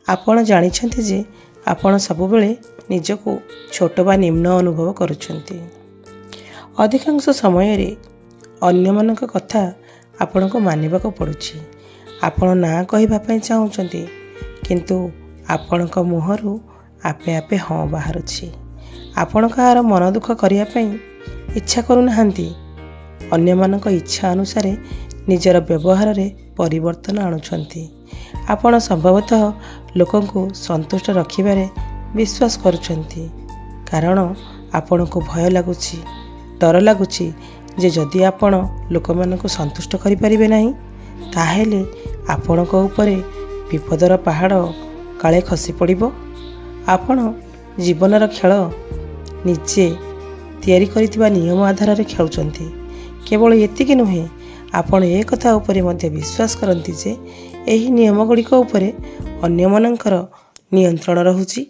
ଆପଣ ଜାଣିଛନ୍ତି ଯେ ଆପଣ ସବୁବେଳେ ନିଜକୁ ଛୋଟ ବା ନିମ୍ନ ଅନୁଭବ କରୁଛନ୍ତି। ଅଧିକାଂଶ ସମୟରେ ଅନ୍ୟମାନଙ୍କ କଥା ଆପଣଙ୍କୁ ମାନିବାକୁ ପଡ଼ୁଛି। ଆପଣ ନା କହିବା ପାଇଁ ଚାହୁଁଛନ୍ତି, କିନ୍ତୁ ଆପଣଙ୍କ ମୁହଁରୁ ଆପେ ଆପେ ହଁ ବାହାରୁଛି। ଆପଣ କାହାର ମନ ଦୁଃଖ କରିବା ପାଇଁ ଇଚ୍ଛା କରୁନାହାନ୍ତି। ଅନ୍ୟମାନଙ୍କ ଇଚ୍ଛା ଅନୁସାରେ ନିଜର ବ୍ୟବହାରରେ ପରିବର୍ତ୍ତନ ଆଣୁଛନ୍ତି। ଆପଣ ସମ୍ଭବତଃ ଲୋକଙ୍କୁ ସନ୍ତୁଷ୍ଟ ରଖିବାରେ ବିଶ୍ୱାସ କରୁଛନ୍ତି, କାରଣ ଆପଣଙ୍କୁ ଭୟ ଲାଗୁଛି, ଡର ଲାଗୁଛି ଯେ ଯଦି ଆପଣ ଲୋକମାନଙ୍କୁ ସନ୍ତୁଷ୍ଟ କରିପାରିବେ ନାହିଁ, ତାହେଲେ ଆପଣଙ୍କ ଉପରେ ବିପଦର ପାହାଡ଼ କାଳେ ଖସି ପଡ଼ିବ। ଆପଣ ଜୀବନର ଖେଳ ନିଜେ ତିଆରି କରିଥିବା ନିୟମ ଆଧାରରେ ଖେଳୁଛନ୍ତି। କେବଳ ଏତିକି ନୁହେଁ, ଆପଣ ଏ କଥା ଉପରେ ମଧ୍ୟ ବିଶ୍ୱାସ କରନ୍ତି ଯେ ଏହି ନିୟମଗୁଡ଼ିକ ଉପରେ ଅନ୍ୟମାନଙ୍କର ନିୟନ୍ତ୍ରଣ ରହୁଛି।